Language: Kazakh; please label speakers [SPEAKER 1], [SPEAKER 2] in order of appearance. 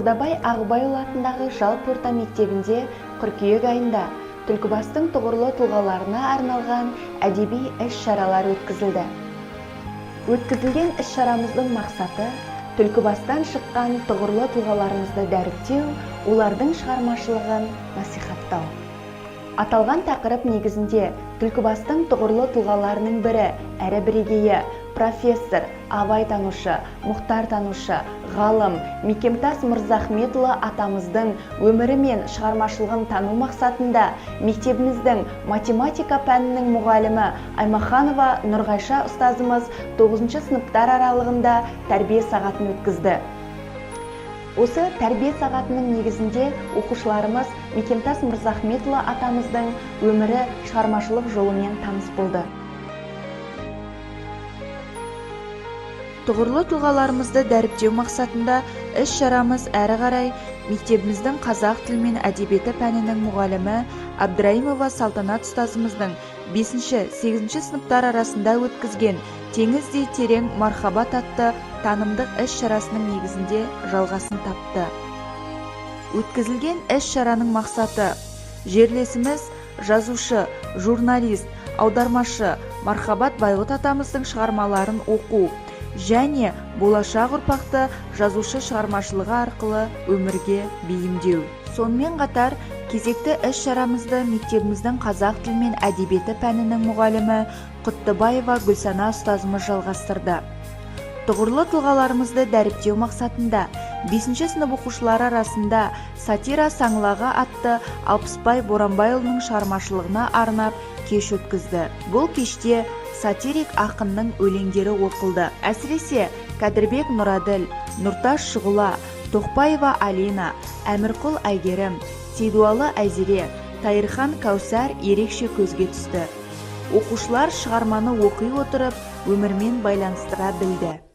[SPEAKER 1] Ордабай Ағыбайұлы атындағы жалпы орта мектебінде қыркүйек айында Түлкібастың тұғырлы тұлғаларына арналған әдеби іс-шаралар өткізілді. Өткізілген іс-шарамыздың мақсаты Түлкібастан шыққан тұғырлы тұлғаларымызды дәріптеу, олардың шығармашылығын насихаттау. Аталған тақырып негізінде Түлкібастың тұғырлы тұлғаларының бірі, әрі бірегейі, профессор, абайтанушы, мұхтартанушы, ғалым Мекемтас Мырзахметұлы атамыздың өмірі мен шығармашылығын тану мақсатында мектебіміздің математика пәнінің мұғалімі Аймаханова Нұрғайша ұстазымыз 9 сыныптар аралығында тәрбие сағатын өткізді. Осы тәрбие сағатының негізінде оқушыларымыз Мекемтас Мырзахметұлы атамыздың өмірі, шығармашылық жолымен таныс болды. Тұғырлы тұлғаларымызды дәріптеу мақсатында іс-шарамыз әрі қарай мектебіміздің қазақ тілі мен әдебиеті пәнінің мұғалімі Абдраимова Салтанат ұстазымыздың 5-8 сыныптар арасында өткізген теңіздей терең мархабат атты танымдық іс-шарасының негізінде жалғасын тапты. Өткізілген іс-шараның мақсаты жерлесіміз жазушы, журналист, аудармашы Мархабат Байғұт атамыздың шығармаларын оқу және болашақ ұрпақты жазушы шығармашылығы арқылы өмірге бейімдеу. Сонымен қатар кезекті іс-шарамызды мектебіміздің қазақ тілі мен әдебиеті пәнінің мұғалімі Құттыбаева Гүлсана ұстазымыз жалғастырды. Тұғырлы тұлғаларымызды дәріптеу мақсатында 5 сынып оқушылары арасында сатира саңлағы атты Алпысбай Боранбайұлының шығармашылығына арнап кеш өткізді. Бұл кеште сатирик ақынның өлеңдері оқылды. Әсіресе Кәдірбек Нұраділ, Нұртас Шұғыла, Тоқпаева Алина, Әмірқұл Әйгерім, Сейдуалы Айзере, Тайырхан Кәусар ерекше көзге түсті. Оқушылар шығарманы оқи отырып, өмірмен байланыстыра білді.